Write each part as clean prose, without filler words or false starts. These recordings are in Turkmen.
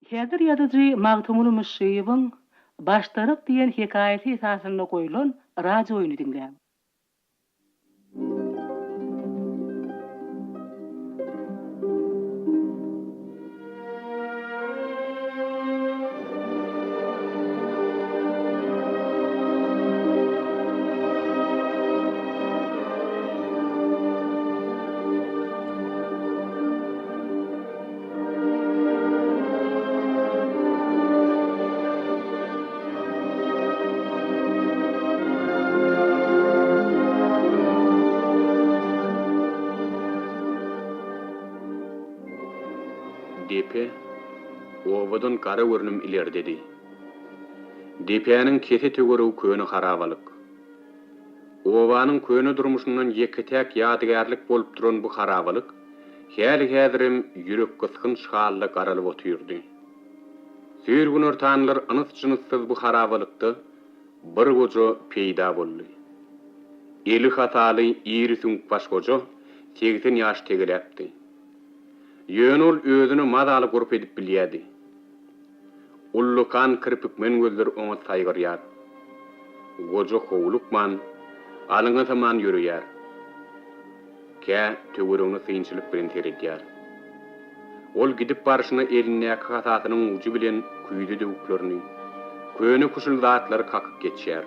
Häzir ýazyjy Magtymguly Myşşyýewiň Başdarak diýen hekaýasy esasynda goýlan radiooýny diňläň. Depe obadan gara görnüm ilerdedi. Depäniň kese töweregi köne harabalyk. Obanyň köne durmuşyndan ýeke-täk ýadygärlik bolup duran bu harabalyk häli-häzirem ýürekgysgynç halda garalyp otyrdy. Süýr günortanlar ynys-jynssyz bu harabalykda bir goja peýda boldy. Eli hasaly iri süňkbaş goja 80 ýaş tegeläpdi. Ýöne ol özüni mazaly gurp edip bilýärdi. Ullakan kirpikmen gözleri oňa saýgarýar. Goja howlukman, alňasaman ýöreýär. Kä töweregine synçylyk bilen seredýär. Ol gidip barşyna elindäki hasasynyň ujy bilen küýze döwüklerini, köne-küşül zatlary kakyp geçýär.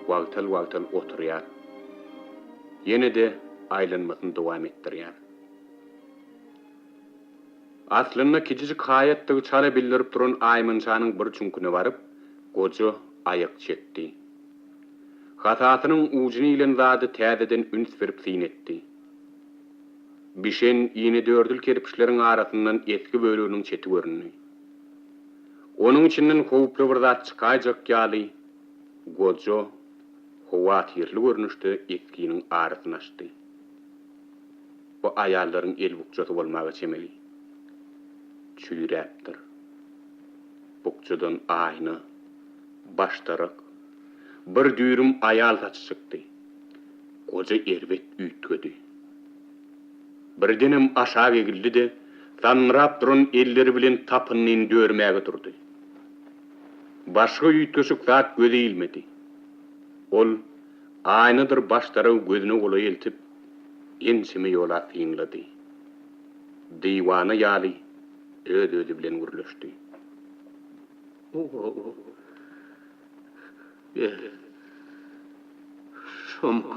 Wagtal-wagtal oturýar. Ýene-de aýlanmasyny dowam etdirýär. Aslynda kiçijik haýatdygy çala bildirip duran aýmançanyň bir çüňküne baryp, goja aýak çekdi. Hasasynyň ujuny ilen zady täzeden üns berip syn etdi. Bişen inedördül kerpiçleriň arasyndan esgi böleginiň çeti göründi. Onuň içinden howply bir zat çykaýjak ýaly, goja howatyrly görnüşde esginiň arasyny açdy. Bu aýallaryň el bukjasy bolmaga çemeli. Çüýräpdir. Bukjadan aýna, başdarak, bir düýrüm aýal saçy çykdy. Goja erbet üýtgedi. Birdenem aşak egildi-de, sandyrap duran elleri bilen tapyndyny dörmäge durdy. Başga üýtgeşik zat göze ilmedi. Ol aýnadyr başdaragy gözüne golaý eltip, ençeme ýola synlady. Diwana ýaly öz-özi bilen gürleşdi. O-o-o. Ber. Şomka.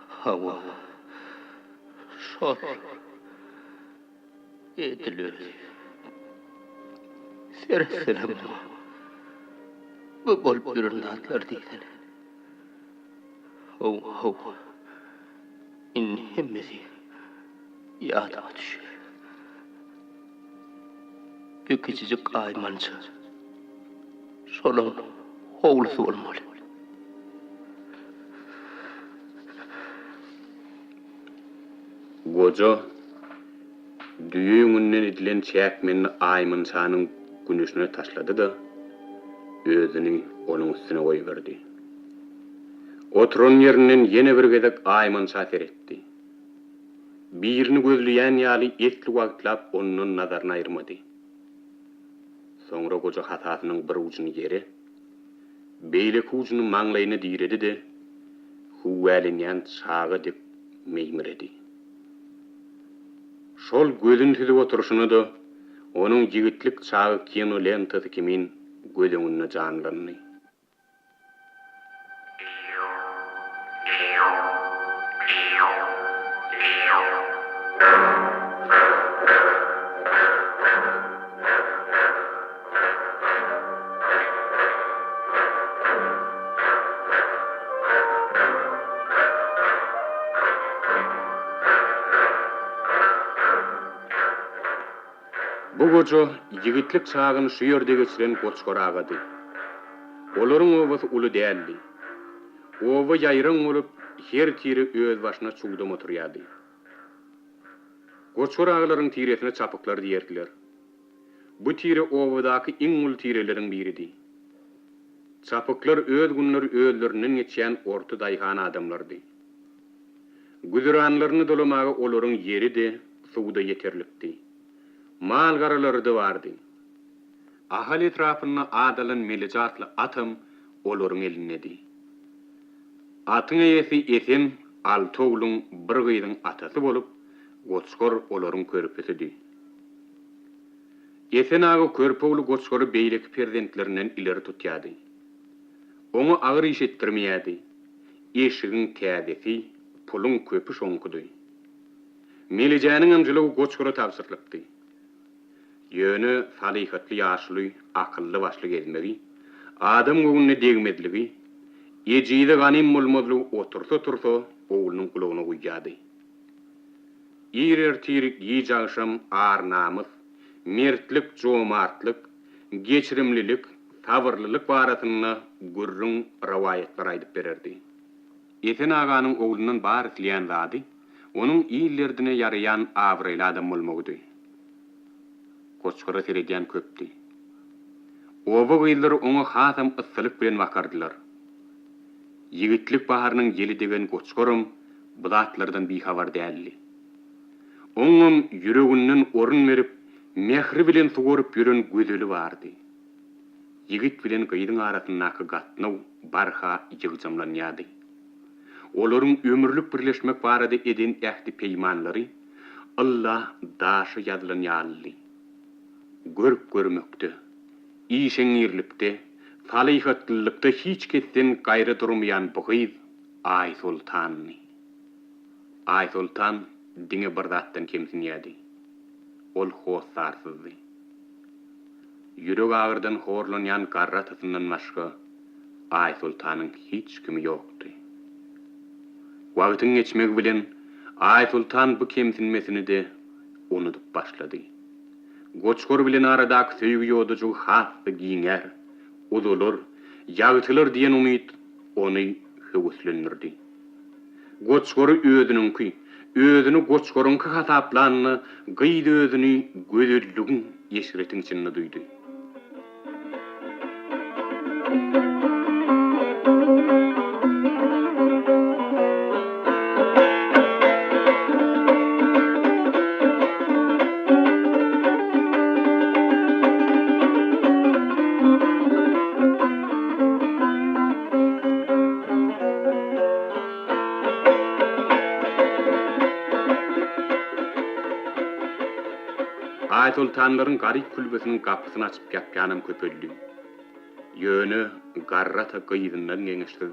Hawa. Şol. Edil özi. Seretsene muňa. Bu bolup ýören zatlar diýsene. Hawa, hawa. Indi hemmesi ýadyma düşýär. Bu kiçijik aýmança şolaň howlusy bolmaly. Goja düýe ýüňünden edilen çäkmenini aýmançanyň güneşine taşlady-da, özüni onuň üstüne goýberdi. Oturan ýerinden ýene bir gezek aýmança seretdi. Birini gözleýän ýaly esli wagtlap ondan nazaryny aýyrmady. Soňra goja hasasynyň bir ujuny ýere, beýleki ujuny maňlaýyna diredi-de, hüwwälenýän çaga dek meýmiredi. Şol gözüni süzüp oturyşyna-da, onuň ýigitlik çagy kino lentasy kimin göz öňünde janlandy. Bu goja ýigitlik çagyny şu ýerde geçiren Goçgar agady. Olaryň obasy uly däldi. Oba ýaýraň bolup, her tire özbaşyna çugdam oturýardy. Goçgar agalaryň tiresine çapyklar diýerdiler. Bu tire obadaky iň uly tireleriň biridi. Çapyklar öz günleri özlerinden geçýän orta daýhan adamlardy. Güzeranlaryny dolamaga olaryň ýeri-de, Suw-da ýeterlikdi. Mal-garalary-da bardy. Ahal etrapynda at alan Meleje atly atam olaryň elindedi. Atyň eýesi Esen alty ogluň, bir gyzyň atasy bolup, Goçgar olaryň körpesidi. Esen aga körpe ogly Goçgary beýleki perzentlerinden ileri tutýardy. Oňa agyr iş etdirmeýärdi. Eşigiň täzesi, puluň köpi şoňkudy. Melejäniňem jylawy Goçgara tabşyrylypdy. Ýöne salyhatly ýaşuly akylly-başly gezmegi, adam göwnüne degmezligi, ejize ganym bolmazlygy otursa-tursa oglunyň gulagyna guýýardy. Ir ertir, giç agşam ar-namys, mertlik, jomartlyk, geçirimlilik, sabyrlylyk barasynda gürrüň, rowaýatlar aýdyp bererdi. Esen aganyň oglundan bar isleýän zady onuň il derdine ýaraýan abraýly adam bolmagydy. Goçgara seredýän köpdi. Oba gyzlary oňa hasam yssylyk bilen bakardylar. Ýigitlik baharynyň ýeli degen Goçgaram bu zatlardan bihabar däldi. Oňam ýüreginden orun berip, mähri bilen suwaryp ýören gözeli bardy. Ýigit bilen gyzyň arasyndaky gatnaw barha ýygjamlanýardy. Olaryň ömürlik birleşmek barada eden ähdi-peýmanlary ylla daşa ýazylan ýalydy. Görk-görmekde, işeňňirlikde, salyhatlylykda hiç kesden gaýra durmaýan bu gyz Aýsoltandy. Aýsoltan diňe bir zatdan kemsinýärdi. Ol hossarsyzdy. Ýürek agyrdan horlanýan garry atasyndan başga Aýsoltanyň hiç kimi ýokdy. Wagtyň geçmegi bilen Aýsoltan bu kemsinmesini-de unudyp başlady. Goçgar bilen aradaky söýgi ýodajygy has-da giňär, uzalar, ýagtylar diýen umyt ony höweslendirdi. Goçgary özüniňki, özüni Goçgaryňky hasaplanda gyz özüni gözelligiň, eşretiň içinde duýdy. Aýsoltanlaryň garyp külbesiniň gapysyny açyp ýapýanam köpeldi. Ýöne garry ata gyzyndan geňeşsiz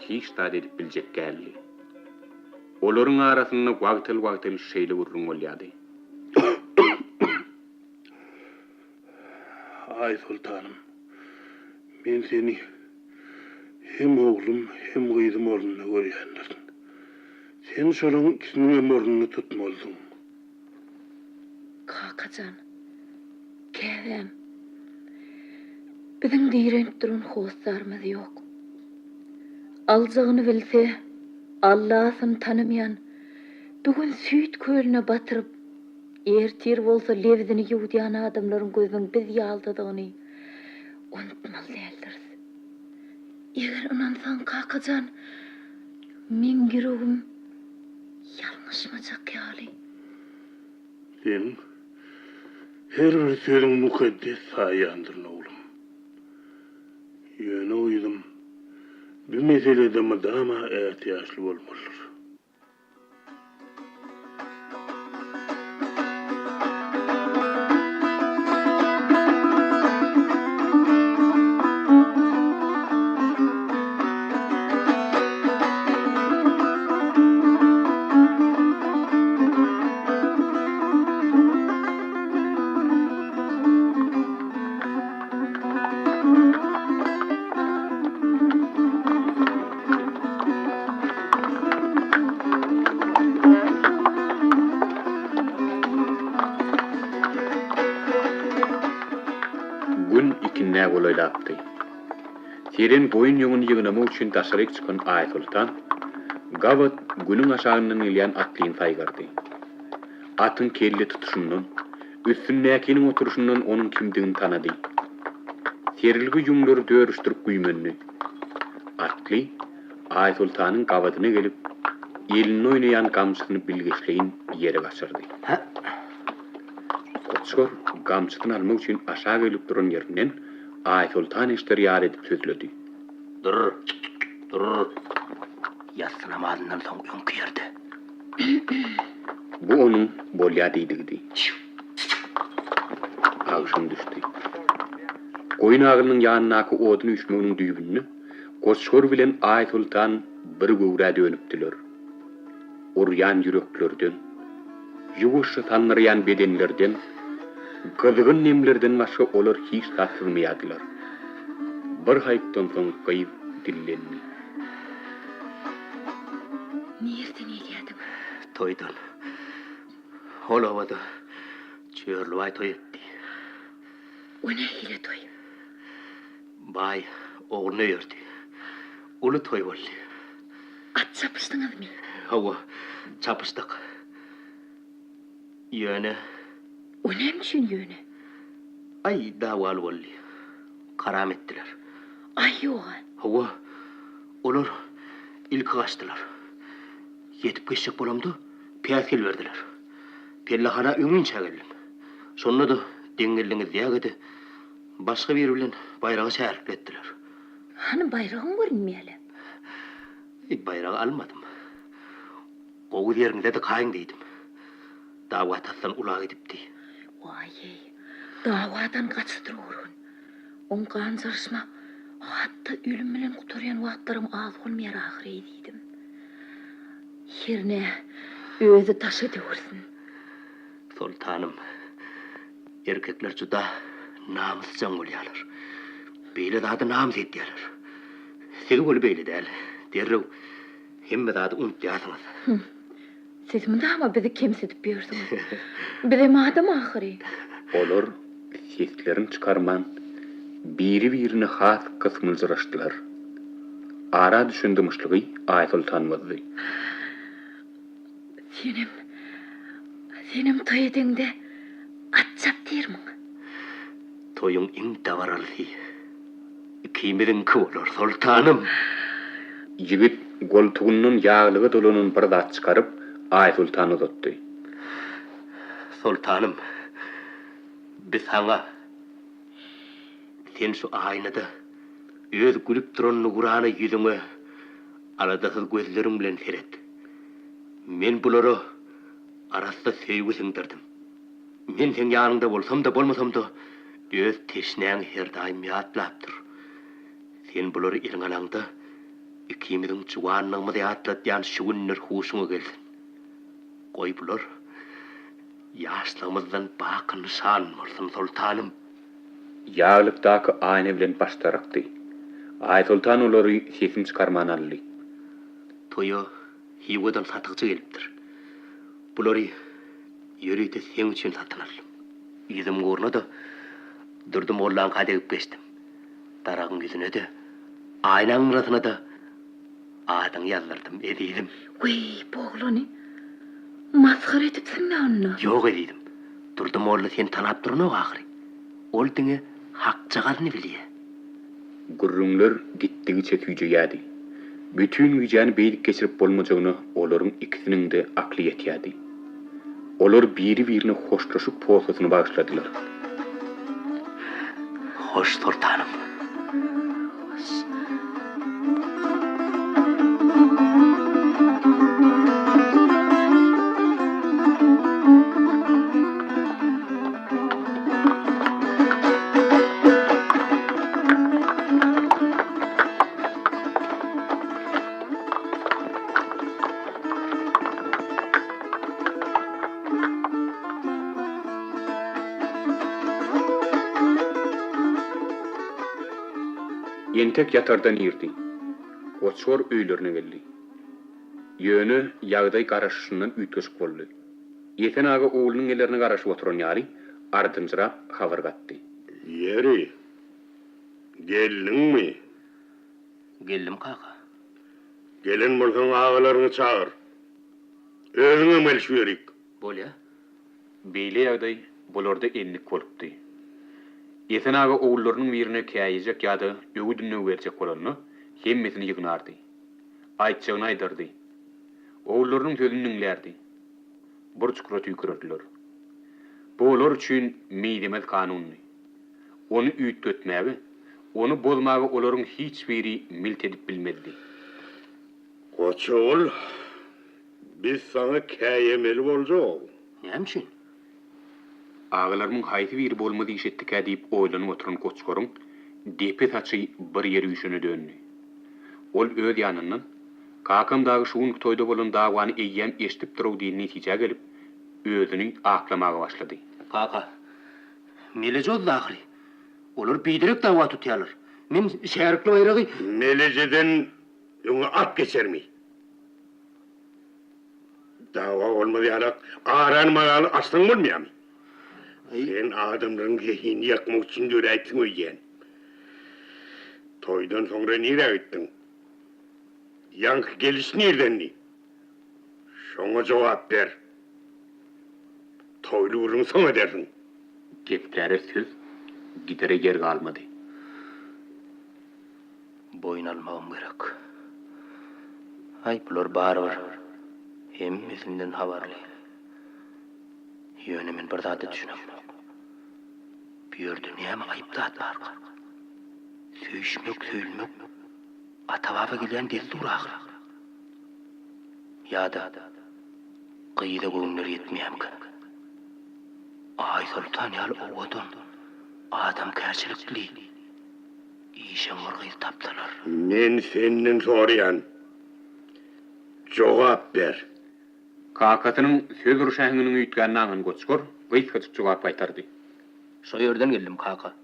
hiç zat edip biljek däldi. Olaryň arasynda wagtal-wagtal şeýle gürrüň bolýardy. Aýsoltanym, men seni hem oglum, hem gyzym ornunda görýändirin. Sen şolaň ikisiniňem ornuny tutmalysyň. Kaka jan, käbäm, biziň direnip duran hossarymyz ýok. Aljagyny bilse, Allasyny tanamaýan, bu gün süýt kölüne batyryp, Ertir bolsa lebzini ýuwdýan adamlaryň gözüniň biz ýalydygyny unutmaly däldiris. Eger ynansaň, kaka jan, meň ýüregim ýalňyşmajak ýaly. Seniň her bir sözüňi mukaddes saýýandyryn, oglum. Ýöne, gyzym, bu meselede mydama ätiýaçly bolmalydyr. Gün ikindä golaýlapdy. Seren goýun ýüňüni ýygnamak üçin daşaryk çykan Aýsoltan gabat Günüň aşagyndan gelýän atlyny saýgardy. Atyň kelle tutuşyndan, üstündäkiniň oturyşyndan onuň kimdigini tanady. Serilgi ýüňleri dörüşdirip güýmendi. Atly Aýsoltanyň gabadyna gelip. Elinde oýnaýan gamçysyny bilgeşleýin ýere gaçyrdy. Goçgar gamçysyny almak üçin aşak eglip duran ýerinden Aýsoltan eşder ýaly edip sözledi. Dur, dur. Ýassy namazyndan soň öňki ýerde. Bu onuň bolýa diýdigidi. Agşam düşdi. Goýun agylynyň ýanyndaky odun üýşmeginiň düýbünde Goçgar bilen Aýsoltan bir göwrä dönüpdiler. Urýan ýüreklerden, ýuwaşja sandyraýan bedenlerden, gyzgyn demlerden başga olar hiç zat syzmaýardylar. Bir haýykdan soň gyz dillendi. Nirden gelýärdiň? Toýdan. Ol obada Çörlibaý toý etdi. O nähili toý? Baý ogluny öýerdi. Uly toý boldy. At çapyşdyňyzmy? Hawa, çapyşdyk. Ýöne. O näme üçin ýöne? Aý, dawaly boldy. Karam etdiler. Aý, ýog-a. Hawa, olar ilki gaçdylar. Ýetip geçjek bolamda, päsgel berdiler. Pellehana öňinçä geldim. Şonda-da deň geldiňiz diýäge-de, Başga biri bilen baýragy şärikli etdiler. Hany baýragyň görünmeýäle? Eý, baýragy almadym. Gowy ýeriňize dykaýyň diýdim. Dawa tasdan ula gidipdi. Waý-eý, dawadan gaçydyr görgün. Oň ganjaryşma, hat-da ölüm bilen gutarýan wagtlaram az bolmaýar ahyry diýdim. Hernä, özi daşa döwürsin. Soltanym, erkekler juda namysjaň bolýarlar. Beýle zady namys edýärler. Siz weli beýle däl. Derrew hemme zady unutýarsyňyz. Hum. Siz mydama bizi kemsidip ýörsüňiz. Bizem adam ahyry. Olar seslerini çykarman, biri-birine has gysmyljyraşdylar. Ara düşen dymyşlygy Aýsoltan bozdy. Senem, senem toý edeňde at çap diýermiň? Toýuň iň dabaralysy ikimiziňki bolar, soltanym. Ýigit goltugyndan ýaglyga dolanan bir zat çykaryp, Aýsoltana uzatdy. Soltanym, bi saňa. Sen şu aýnada öz gülüp duran nurana ýüzüňe aladasyz gözleriň bilen seret. Men bulara arassa söýgi siňdirdim. Men seň ýanyňda bolsam-da, bolmasam-da, öz teşnäňi her daýym ýatlap dur. Sen bulary eliňe alaňda, ikimiziň juwanlygymyzy ýatladýan şu günler huşuňa gelsin. Goý, bular ýaşlygymyzdan baky nyşan bolsun, soltanym! Ýaglykdaky aýna bilen baş darakdy. Aýsoltan olary sesini çykarman aldy. Toýa Hywadan satyjy gelipdir. Bulary ýörite seň üçin satyn aldym. Ýüzüm gurna-da, Durdy mollaňka degip geçdim. Daragyň ýüzüne-de, aýnaň gyrasyna-da adyňy ýazdyrdym, ezizim. Wiý, bu oglany masgara edipsiň-dä onda. Ýok, ezizim. Durdy molla seni tanap duranok ahyry. Ol diňe hakjagazyny bilýä. Gürrüňler gitdigiçe süýjeýärdi. Bütin gijäni beýdip geçirip bolmajagyna olaryň ikisiniň-de akly ýetýärdi. Olar biri-birine hoşlaşyk posasyny bagyşladylar. Hoş, soltanym. Hoş. Entek ýatardan irdi. Goçgar öýlerine geldi. Ýöne ýagdaý garaşyşyndan üýtgeşik boldy. Esen aga oglunyň gelerine garaşyp oturan ýaly, ardynjyrap habar gatdy. Ýeri, geldiňmi? Geldim, kaka. Gelen bolsaň agalaryňy çagyr. Özüňem gel şu ýerik. Bolýa. Beýle ýagdaý bularda endik bolupdy. Esen aga ogullarynyň birine käýejek ýa-da öwüt-ündew berjek bolanda, hemmesini ýygnardy. Aýtjagyny aýdardy. Ogullarynyň sözüni diňlärdi. Bir çukura tüýkürerdiler. Bu olar üçin mizemez kanundy. Ony üýtgetmäge, ony bozmaga olaryň hiç biri milt edip bilmezdi. Goç ogul, biz saňa käýemeli boljag-ow. Näme üçin? Agalarymyň haýsy biri bolmaz iş etdikä diýip oýlanyp oturan Goçgaryň depe saçy bir ýere üýşene döndi. Ol öz ýanyndan, Kakam dagy şu günki toýda bolan dawany eýýäm eşidipdir-ow diýen netijä gelip, özüni aklamaga başlady. Kaka, Meleje ozdy ahyry. Olar biderek dawa tutýarlar. Men şärikli baýragy. Melejeden öňe at geçermi? Dawa bolmaz ýalak, arany mazaly açsaň bolmaýarmy? Sen adamlaryň zehinini ýakmak üçin döräýipsiň öýdýän. Toýdan soňra nirä gitdiň? Ýaňky geliş nirdendi? Şoňa jogap ber. Toýly gürrüňi soň edersiň. Gepläre söz, gidere ýer galmady. Boýun almagym gerek. Aý, bular barybir hemmesinden habarly. Ýöne men bir zada düşünemok. Bu ýerde näme aýyp zat barka? Söýüşmek, söýülmek ata-baba gelýän dessur ahyry. Ýa-da gyza göwünleri ýetmeýärmikä? Aýsoltan ýaly owadan, adamkärçilikli, işeňňir gyz tapsalar. Men senden soraýan. Jogap ber. Kakasynyň söz uruş äheňiniň üýtgänini aňan Goçgar gysgajyk jogap gaýtardy. Şo ýerden geldim, kaka.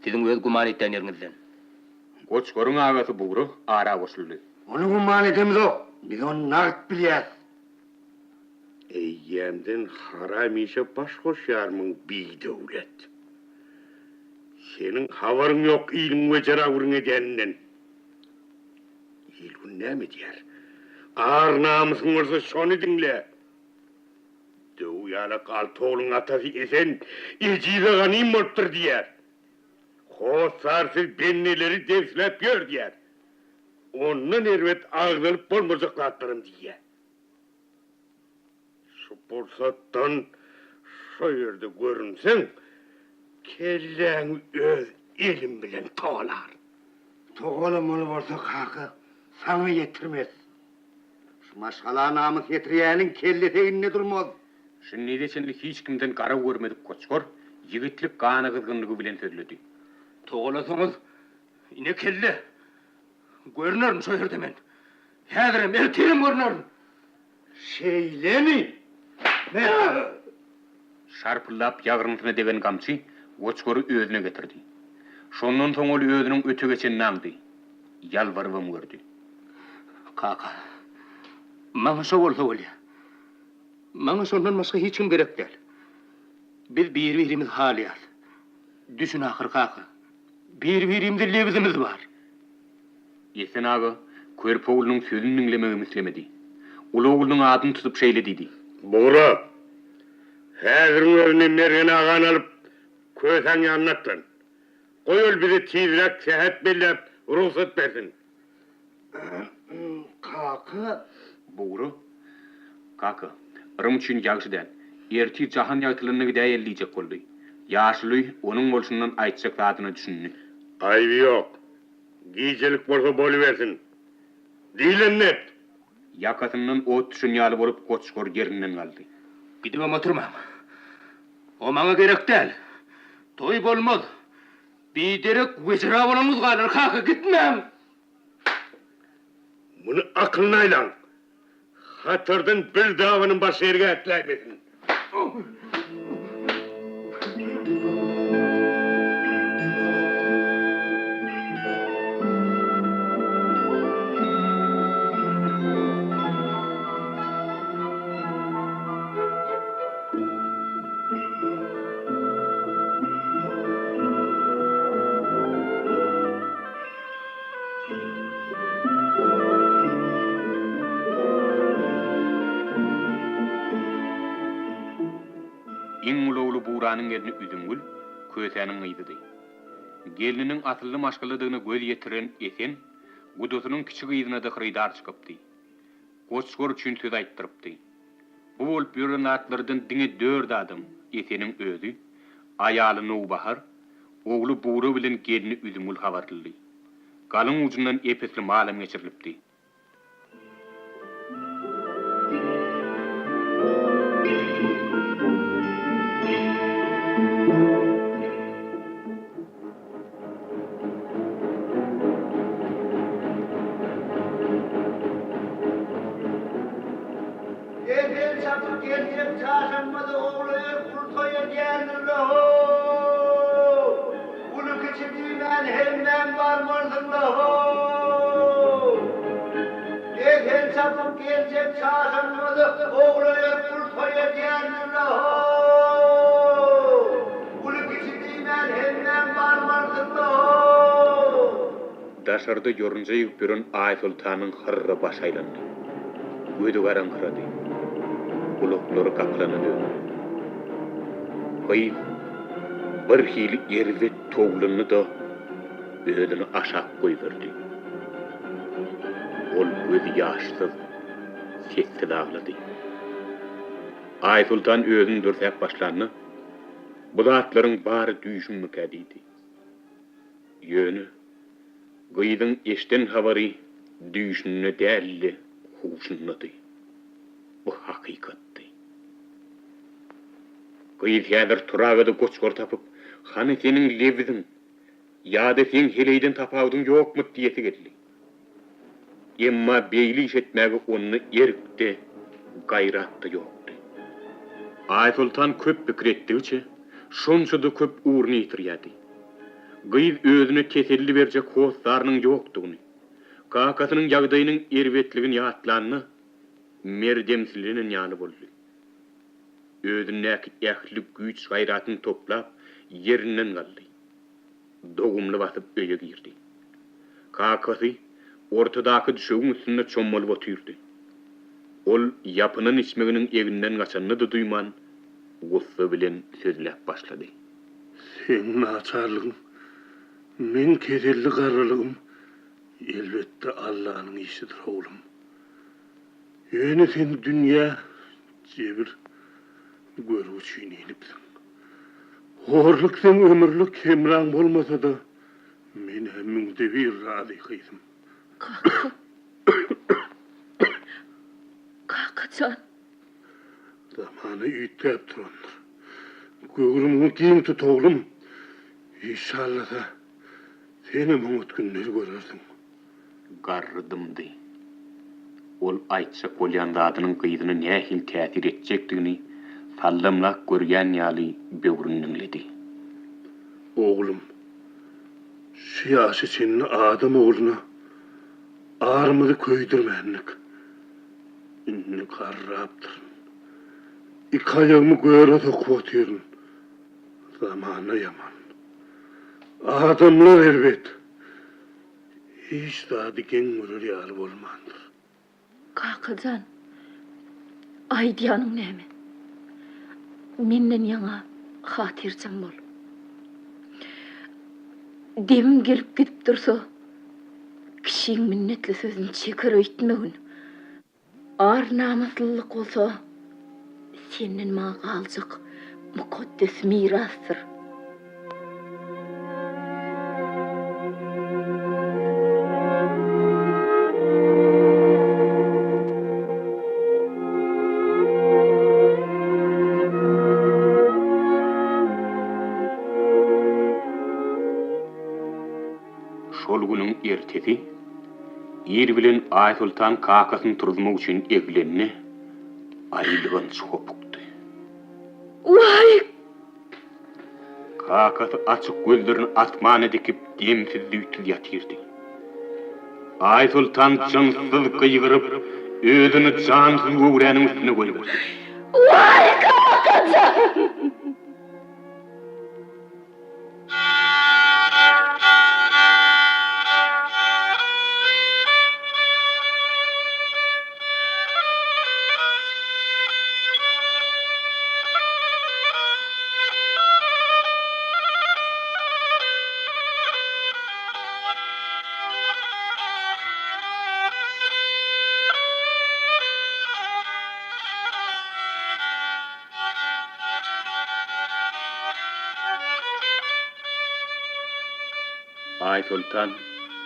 Siziň öz güman etýän ýeriňizden. Goçgaryň agasy Bugra ara goşuldy. Ony güman edemzok. Biz ony nagt bilýäs. Eýýämden haram işe baş goşýarmyň, bidöwlet? Seniň habaryň ýok iliň wejera gürrüň edýäninden. Il-gün näme diýer? Ar-namysyň bolsa şony diňle. Döw ýalak alty ogluň atasy Esen ejize ganym bolupdyr diýer. Hossarsyz bendeleri debsiläp ýör diýer. Ondan erbet agzalyp bolmajak zatlaram diýýär. Şu pursatdan şo ýerde görünseň, kelläňi öz elim bilen togalaryn. Togalamaly bolsa kaka, saňa ýetirmez. Şu maşgala namys ýetirýäniň kellesi eginde durmaz. Şindize çenli hiç kimden gara görmedik Goçgar ýigitlik ganygyzgynlygy bilen sözledi. Togalasaňyz, ine kelle. Görünerin şo ýerde men. Häzirem, ertirem görünerin. Şeýlemi? Şarpyldap ýagyrnysына degen gamçy Goçgary özüne getirdi. Şondan soň ol özüniň öte geçenini aňdy. Ýalbarybam gördi. Kaka, maňa şo bolsa bolýa. Maňa şondan başga hiç kim gerek däl. Biz bir-birimizi halaýas. Düşün ahyr kaka. Bir-birimize lebzimiz bar. Esen aga körpe oglunyň sözüni diňlemegem islemedi. Uly oglunyň adyny tutup şeýle diýdi. Bugra, häziriň özünde Mergen agany alyp, Kösäň ýanyna atlan. Goý ol bize tizräk sähet belläp, rugsat bersin. Kaka. Bugra, Kaka, yrym üçin ýagşy däl. Ertir jahan ýagtylanda gidäýeli diýjek boldy. Ýaşuly onuň bolşundan aýtjak zadyna düşündi. Aýby ýok. Gijelik bolsa bolubersin. Diýlenini et! Ýakasyndan ot düşen ýaly bolup Goçgar ýerinden galdy. Gidibem oturmaň. O maňa gerek däl. Toý bolmaz. Biderek wejera bolanyňyz galar, kaka, gitmäň! Muny akylyna aýlaň. Hatardan bir dabanam başga ýerge ätläýmesin. Iň uly ogly Buranyň gelni Üzümgül Kösäniň gyzydy. Gelniniň asylly maşgaladygyna göz ýetiren Esen gudasynyň kiçi gyzyna-da hyrydar çykypdy. Goçgar üçin söz aýtdyrypdy. Bu bolup ýören zatlardan diňe dört adam, Eseniň özi, aýaly Nowbahar, ogly Bugra bilen gelni Üzümgül habarlydy. Galyň ujundan ep-esli malam geçirilipdi. Esen çapyp geljek çarşambada ogla erk uly toý edýändir-le-how! Uly-kiçi diýmän hemmäň barmalysyň-la-how! Esen çapyp geljek çarşambada ogla erk uly toý edýändir-le-how! Uly-kiçi diýmän hemmäň barmalysyň-la-how! Daşarda ýorunja ýygyp ýören Aýsoltanyň hyrra başy aýlandy. Gözi garaňkyrady. Gulaklary gapylana döndi. Gyz birhili erbet towlandy-da, özüni aşak goýberdi. Ol gözi ýaşsyz, sessiz aglady. Aýsoltan özüni dürsäp başlanda, Bu zatlaryň bary düýşümmikä diýdi. Ýöne gyzyň eşden habary düýşünde däldi, huşundady. Bu hakykatdy. Gyz häzir turaga-da goçgar tapyp, Hany seniň lebziň? Ýa-da seň heleýden tapawudyň ýokmy diýesi geldi. Emma beýle iş etmäge onda erk-de, gaýrat-da ýokdy. Aýsoltan köp pikir etdigiçe, şonça-da köp ugruny ýitirýärdi. Gyz özüne teselli berjek hossarynyň ýokdugyny, kakasynyň ýagdaýynyň erbetligini ýatlanda, merdemsilenen ýaly boldy. Özündäki ähli güýç-gaýratyny toplap, ýerinden galdy. Dogumly basyp öýe girdi. Kakasy ortadaky düşegiň üstünde çommalyp otyrdy. Ol ýapynan içmeginiň eginden gaçanyny-da duýman, gussa bilen sözläp başlady. Seň naçarlygyň, meň keselli garrylygym, elbetde, Allanyň işidir, oglum. Ýöne sen dünýä jebir görgi üçin inipsiň. Horluk seň ömürlik hemraň bolmasa-da, men-ä müňde bir razy gyzym. Kaka. Kaka jan. Zamana üýtgäp durandyr. Göwrümiňi giň tut, oglum. Işşallasa, senem oňat günleri görersiň. Garry dymdy. Ol aýtjak bolýan zadynyň gyzyna nähili täsir etjekdigini sallamlap görýän ýaly böwrüni diňledi. Oglum, şu ýaşa çenli adam ogluna arymyzy köýdürmändik. Indi garrapdyryn. Iki aýagymy göre sokup otyryn. Zamana ýaman. Adamlar erbet. Hiç zady geň görer ýaly bolmandyr. Kaka jan, aýdýanyň näme? Menden ýaňa hatyrjem bol. Demim gelip gidip dursa, kişiň minnetli sözüni çeker öýtmegin. Ar-namyslylyk bolsa senden maňa galjak mukaddes mirasdyr. Şol günüň ertesi ir bilen Aýsoltan kakasyny turuzmak üçin eglende, aýylganç hopukdy. Waý! Kakasy açyk gözlerini asmana dikip demsiz-düýtsüz ýatyrdy. Aýsoltan jynssyz gygyryp, özüni jansyz göwräniň üstüne goýberdi. Waý, kaka jan! Aýsoltan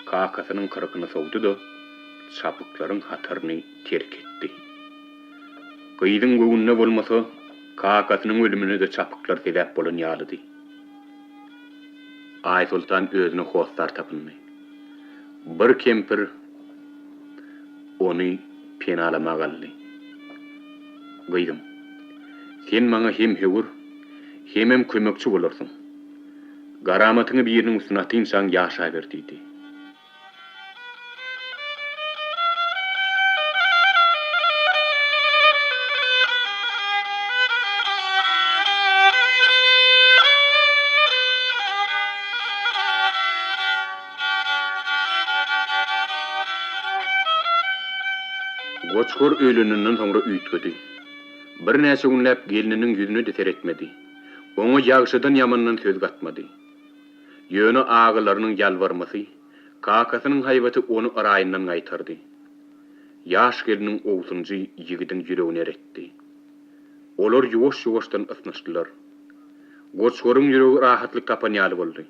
kakasynyň kyrkyny sowdy-da, çapyklaryň hataryny terk etdi. Gyzyň göwnüne bolmasa, kakasynyň ölümine-de çapyklar sebäp bolan ýalydy. Aýsoltan özüne hossar tapyndy. Bir kempir ony penalamaga aldy. Gyzym, sen maňa hem höwür, hemem kömekçi bolarsyň. Garamatyňy biriniň üstüne atynçaň ýaşaber diýdi. Goçgar öýlenenden soňra üýtgedi. Birnäçe günläp gelniniň ýüzüne-de seretmedi. Oňa ýagşydan-ýamandan söz gatmady. Ýöne agalarynyň ýalbarmasy, kakasynyň haýbaty ony yraýyndan gaýtardy. Ýaş gelniň owsunjy ýigidiň ýüregini eretdi. Olar ýuwaş-ýuwaşdan ysnyşdylar. Goçgaryň ýüregi rahatlyk tapan ýaly boldy.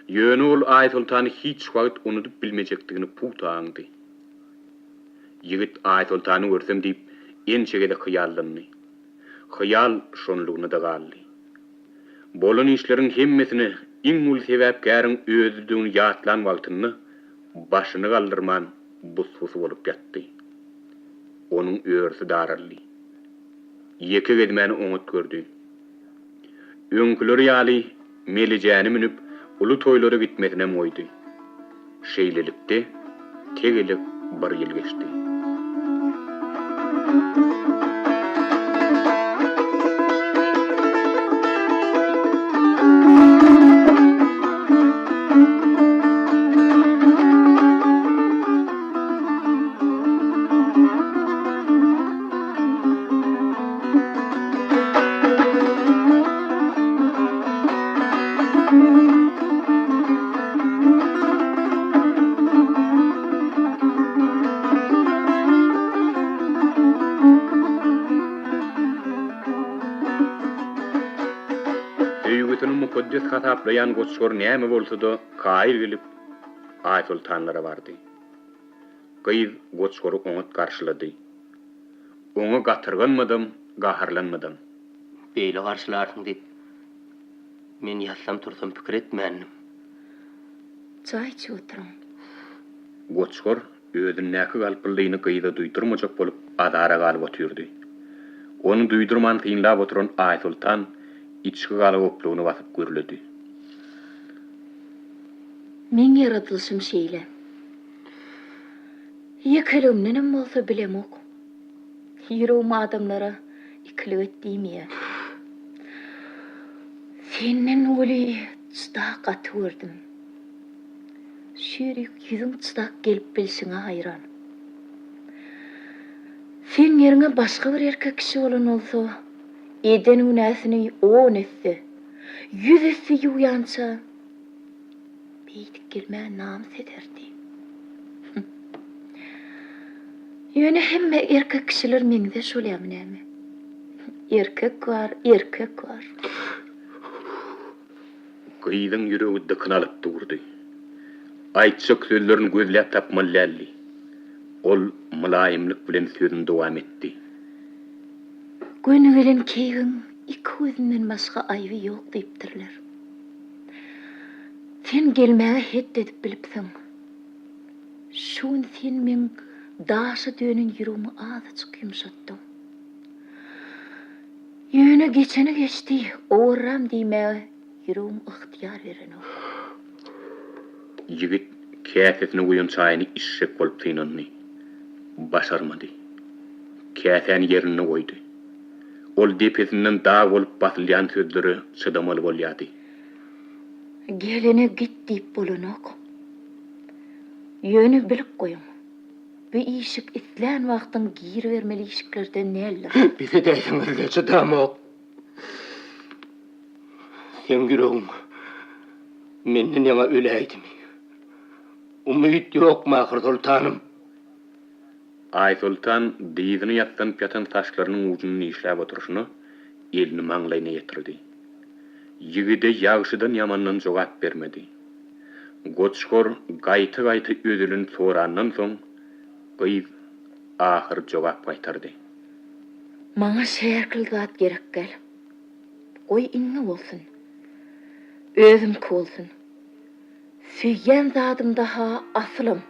Ýöne ol Aýsoltany hiç wagt unudyp bilmejekdigini pugta aňdy. Ýigit Aýsoltany görsem diýip, ençe gezek hyýallandy. Hyýal şonlugyna-da galdy. Bolan işleriň hemmesine iň uly sebäpkäriň özüdigini ýatlan wagtynda başyny galdyrman bus-bus bolup ýatdy. Onuň örüsi daraldy. Ýeke gezmäni oňat gördi. Öňküleri ýaly Melejäni münüp uly toýlara gitmesinem goýdy. Şeýlelikde, tegelek bir ýyl geçdi. Söýgüsini mukaddes hasaplaýan goçgar näme bolsa-da kaýyl gelip, Aýsoltanlara bardy. Gyz goçgary oňat garşylady. Oňa gatyrganmadam, gaharlanmadam. Beýle garşylarsyň diýip, men ýatsam-tursam pikir etmändim. Çaý içip oturyň. Goçgar özündäki galpyldyny gyza duýdurmajak bolup azara galyp otyrdy. Ony duýdurman synlap oturan Aýsoltan içki galagoplugyny basyp gürledi. Meň ýaradylyşym şeýle. Ýekeligimdenem bolsa bilemok. Ýüregim adamlara ikilik et diýmeýär. Senden weli juda gaty gördüm. Şu ýerik ýüzüň çydap gelip bilşiňe haýran. Seň ýeriňe başga bir erkek kişi bolan bolsa, eden günäsini on esse, ýüz esse ýuwýança, Beýdip gelmäge namys ederdi. Ýöne hemme erkek kişiler meňzeş bolýarmy näme? Erkek bar, erkek bar. Gyzyň ýüregi dykyn alyp durdy. Aýtjak sözlerini gözläp tapmaly däldi. Ol mylaýymlyk bilen sözüni dowam etdi. Göni gelen keýigiň iki gözünden başga aýby ýok diýipdirler. Sen gelmäge het edip bilipsiň. Şu gün sen meň daşa dönen ýüregimi azajyk ýumşatdyň. Ýöne geçeni geçdi, owarram diýmäge ýüregim ygtyýar berenok. Ýigit käsesine guýan çaýyny içjek bolup synandy. Başarmady. Käsäni ýerinde goýdy. Ol depesinden dag bolup basylýan sözlere çydamaly bolýardy. Gelene git diýip bolanok. Ýöne bilip goýuň, bu işik islän wagtyň giribermeli işiklerden däldir. Bes edäýseňiz-le, çydamok. Seň ýüregiň menden ýaňa öläýdimi? Umyt ýokmy ahyr, soltanym? Aýsoltan dyzyny ýassanyp ýatan saçlarynyň ujuny nişläp oturyşyna elini maňlaýyna ýetirdi. Ýigide ýagşydan-ýamandan jogap bermedi. Goçgor gaýta-gaýta özülen sorandan soň, gyz ahyr jogap gaýtardy. Maňa şäherkil zat gerek däl. Goý indi bolsun. Özümki bolsun. Söýýän zadymda-ha asylam.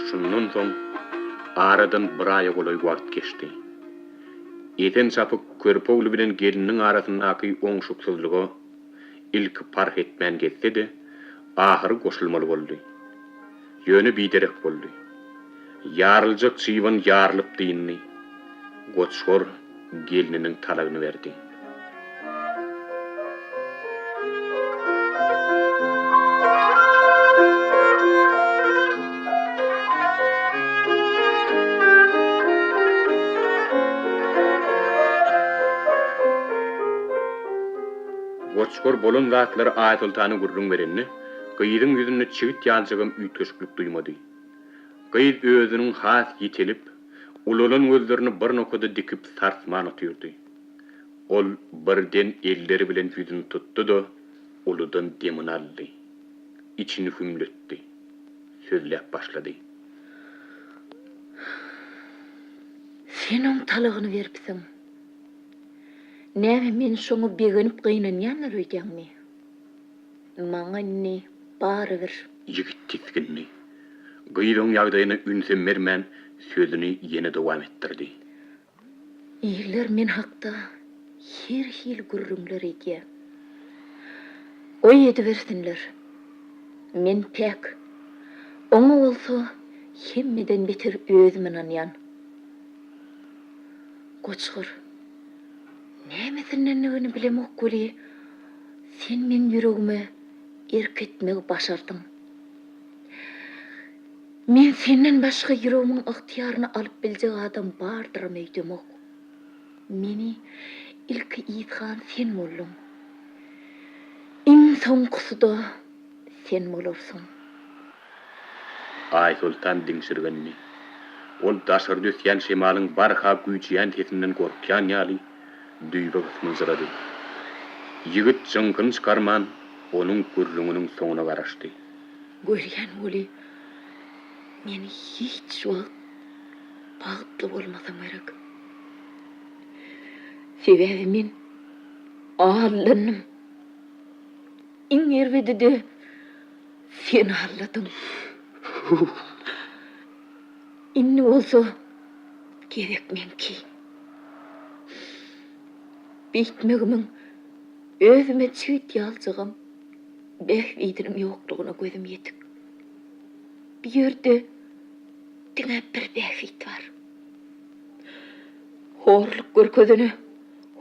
Şundan soň aradan bir aýa golaý wagt geçdi. Esen çapyk körpe ogly bilen gelniniň arasyndaky oňşuksyzlyga ilki parh etmän gezse-de, ahyry goşulmaly boldy. Ýöne biderek boldy. Ýaryljak çybyn ýarylyp dyndy. Goçgor gelniniň talagyny berdi. Goçgor bolan zatlary Aýsoltana gürrüň berende, gyzyň ýüzünde çigit ýaljagam üýtgeşiklik duýmady. Gyz özüniň has ýitelip, ulalan gözlerini bir nokada dikip sarsman otyrdy. Ol birden elleri bilen ýüzüni tutdy-da, uludan demini aldy. Içini hümletdi. Sözläp başlady. Sen oň talagyny beripsiň. Näme men şoňa begenip gynanýandyr öýdýäňmi? Maňa indi barybir. Ýigit tisgindi. Gyz oň ýagdaýyna ünsem bermän, sözüni ýene dowam etdirdi. Iller men hakda her hili gürrüňler edýär. Goý edibersinler. Men päk. Oňa bolsa hemmeden beter özüm ynanýan. Goçgur, nämesindendigini bilemok weli, sen meň ýüregime erk etmegi başardyň. Men senden başga ýüregimiň ygtyýaryny alyp biljek adam bardyram öýdemok. Meni ilki yzgan sen bolduň. Iň soňkusy-da sen bolarsyň. Aýsoltan diňşirgendi. Ol daşarda ösýän şemalyň barha güýjeýän sesinden gorkýan ýaly, düýbe gysmyljyrady. Ýigit jyňkyny çykarman, onuň gürrüňiniň soňuna garaşdy. Görýän weli, men hiç wagt bagtly bolmasam gerek. Sebäbi men aldandym. Iň erbedi-de sen aldadyň. Indi bolsa gezek meňki. Beýtmegimiň özüme çigit ýaljagam bähbidiniň ýoklugyna gözüm ýetik. Bu ýerde diňe bir bähbit bar. Horluk görkezene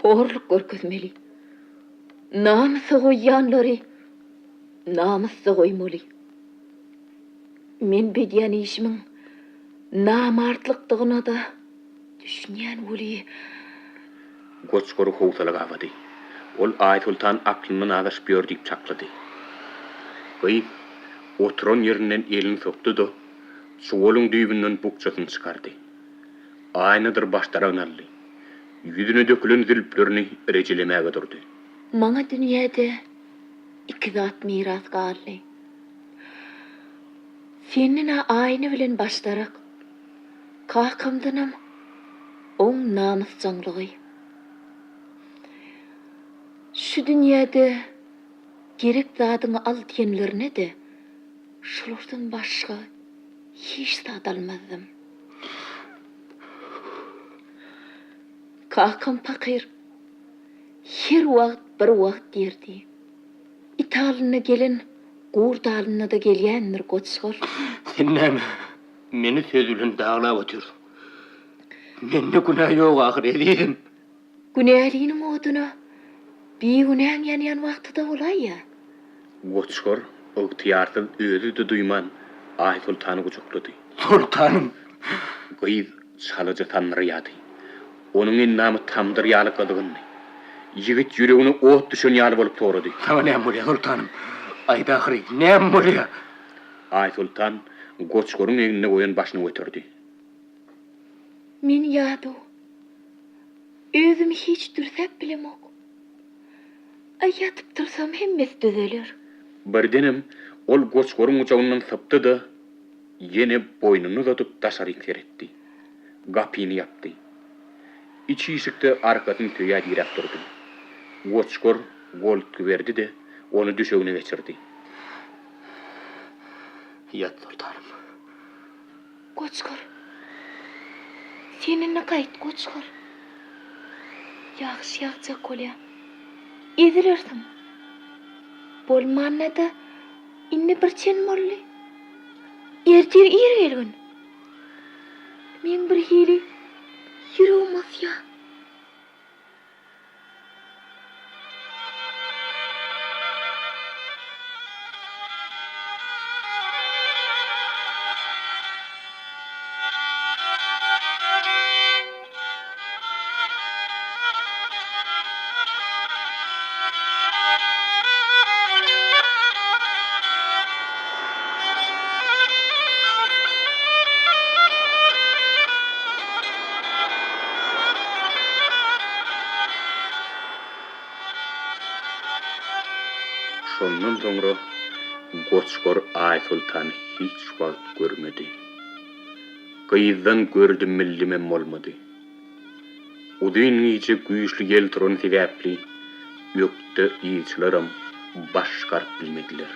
horluk görkezmeli. Namysa goýýanlary namysda goýmaly. Men bedýän işimiň namartlykdygyna-da Düşünýän weli. Goçgary howsala gabady. Ol Aýsoltan aklyndan azaşyp ýör diýip çaklady. Gyz oturan ýerinden elini sokdy-da, çuwalyň düýbünden bukjasyny çykardy. Aýnadyr başdaragyny aldy. Ýüzüne dökülen zülplerini rejelemäge durdy. Maňa dünýäde iki zat miras galdy. Senden-ä aýna bilen başdarak. Kakamdanam oň namysjaňlygy. Şu dünýäde gerek zadyňy al diýenlerine-de şulardan başga hiç zat almazdym. Kakam pakyr her wagt bir wagt diýerdi. It alynda gelen gurt alynda-da gelýändir goçgar. Sen näme Meni söz bilen daglap otyrsyň. Mende günä ýok ahyry, ezizim. Günäliniň oduna bigünäň ýanýan wagty-da bolaýýa. Goçgar ygtyýarsyz özi-de duýman Aýsoltany gujaklady. Soltanym! Gyz çalaja sandyraýardy. Onuň endamy tamdyr ýaly gyzgyndy. Ýigit ýüregine ot düşen ýaly bolup sorady. Saňa näme bolýar, Soltanym? Aýt ahyry, näme bolýar? Aýsoltan Goçgaryň egnine goýan başyny göterdi. Men ýadaw. Özümi hiç dürsäp bilemok. Aý, ýatyp tursam hemmesi düzeler. Birdenem ol Goçgaryň gujagyndan sypdy-da, ýene boýnuny uzadyp daşaryk seretdi. Gapyny ýapdy. Iç işikde arkasyny söýä diräp durdy. Goçgar goltgy berdi-de, ony düşegine geçirdi. Ýat, soltanym. Goçgar. Sen indi gaýt, Goçgar. Ýagyş ýagjak bolýa. Ezilersiň. Bolmanda-da indi bir çen boldy. Ertir ir gelgin. Meň birhili ýüregim gysýa. Şondan soňra Goçgar Aýsoltany hiç wagt görmedi. Gyzdan gördüm-bildimem bolmady. Uzyn gije güýçli ýel turany sebäpli ökde yzçylaram baş çykaryp bilmediler.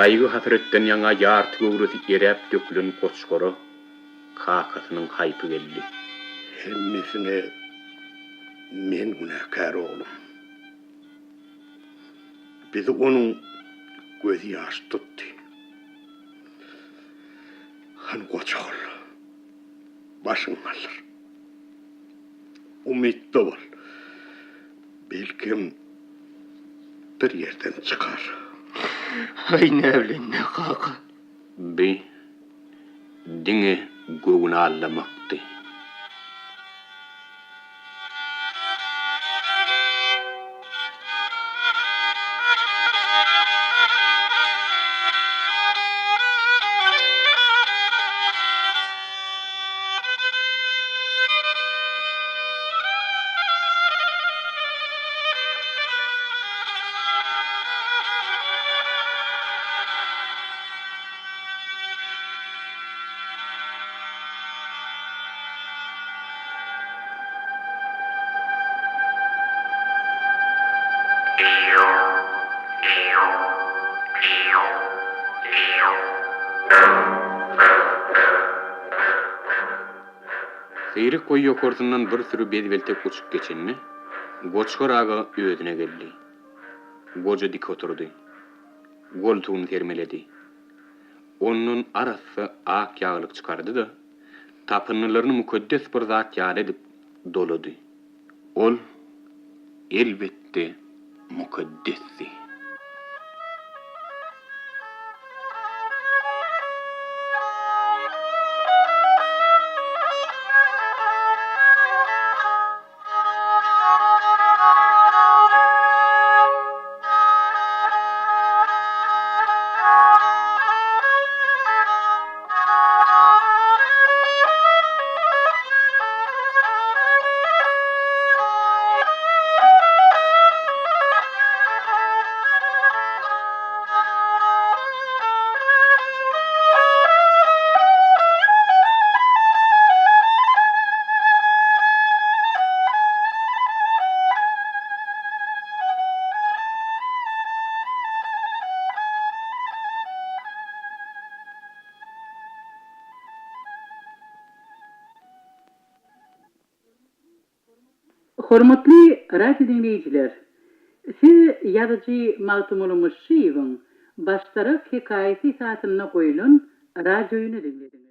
Gaýgy-hasratdan ýaňa ýarty göwresi eräp dökülen goçgara kakasynyň haýpy geldi. Hemmesine men günäkär, oglum. Bizi onuň gözi ýaş tutdy. Hany goç ogul, başyňy galdyr. Umytda bol. Belkem, bir ýerden çykar. Aý, näbileýin-dä, kaka. Bi diňe göwün aldamakdy. Seýrek goýy ýokarsyndan bir süri bezbeltek uçup geçende, Goçgar aga özüne geldi. Goja dik oturdy. Goltugyny sermeledi. Ondan arassa ak ýaglyk çykardy-da, tapyndylaryny mukaddes bir zat ýaly edip dolady. Ol, elbetde, mukaddesdi. Hormatly radio diňleýjiler! Siz ýazyjy Magtymguly Myşşyýewiň Başdarak hekaýasy esasynda goýlan radioýuny diňlediňiz.